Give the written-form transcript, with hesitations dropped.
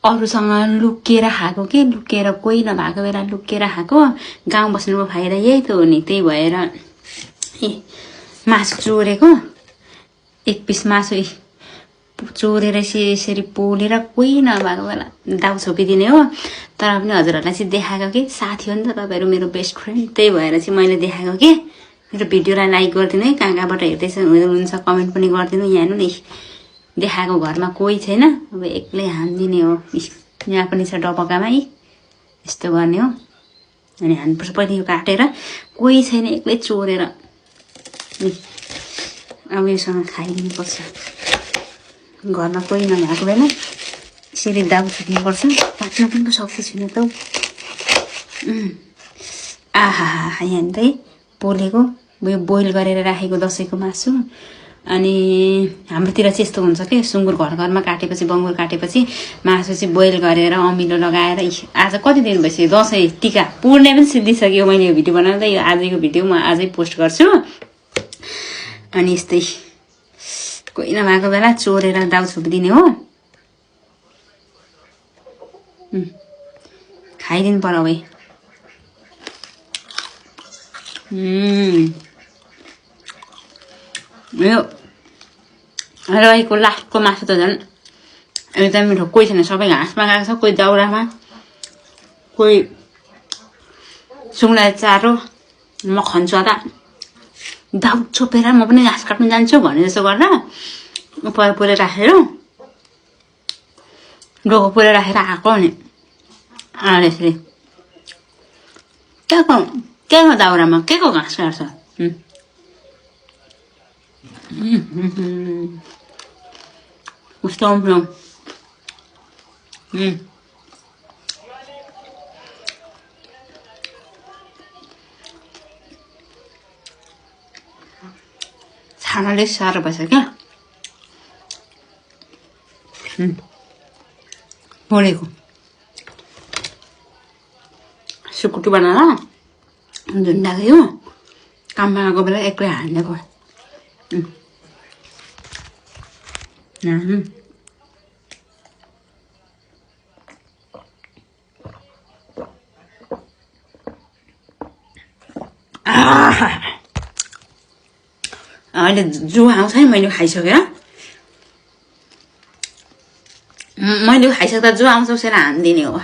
अरूसँग लुकेर खाएको के लुकेर कोही नभएको बेला लुकेर खाएको गाउँ बस्नुको फाइदा यही त हो नि त्यही भएर मासु चोरेको एक पिस मासु चोरेर यसरी पोलेर कोही नभएको बेला दाउ छोपिदिने हो तर पनि हजुरहरूलाई चाहिँ देखाएको कि साथी हो नि त तपाईँहरू मेरो बेस्ट फ्रेन्ड त्यही भएर चाहिँ मैले देखाएको कि मेरो भिडियोलाई लाइक गरिदिनु है कहाँ कहाँबाट हेर्दैछ हुनुहुन्छ कमेन्ट पनि गरिदिनु यहाँ नि देखाएको घरमा कोही छैन अब एक्लै हानिदिने हो यहाँ पनि छ डबकामा है यस्तो गर्ने हो अनि हान्नुपर्छ पहिले यो काटेर कोही छैन एक्लै चोरेर अब योसँग खाइदिनुपर्छ घरमा कोही नभएको बेला यसरी दाउ छुट्नुपर्छ काट्न पनि सक्छु छैन त आहा यहाँ त पोलेको यो बोइल गरेर राखेको दसैँको मासु अनि हाम्रोतिर चाहिँ यस्तो हुन्छ कि सुँगुर घरमा काटेपछि बङ्गुर काटेपछि मासु चाहिँ बोइल गरेर अमिलो लगाएर आज कति दिन भइसक्यो दसैँ टिका पुर्णे पनि सिद्धिसक्यो मैले यो भिडियो बनाउँदा यो आजको भिडियो म आजै पोस्ट गर्छु अनि यस्तै कोही नभएको बेला चोरेर दाउ छोपिदिने हो खाइदिनु पर्यो भाइ यो रहेको लास्टको मासु त झन् एकदम मिठो कोही छैन सबै घाँसमा गएको छ कोही दाउरामा कोही सुँगुरलाई चारो म खन्छु त दाउ छोपेर म पनि घाँस काट्नु जान्छु भने जस्तो गरेर पर पुरै राखेर डोको पुरै राखेर आएको नि यसरी के को दाउरामा के को घाँस काट्छ कस्तो राम्रो छानाले साह्रो भएछ क्या पोलेको सुकुटी बनाएर झुन्डा गयो काममा गएको बेला एक्लै हाल्नेको अहिले जो आउँछ है मैले खाइसकेर मैले खाइसक्दा जो आउँछ उसैलाई हानिदिने हो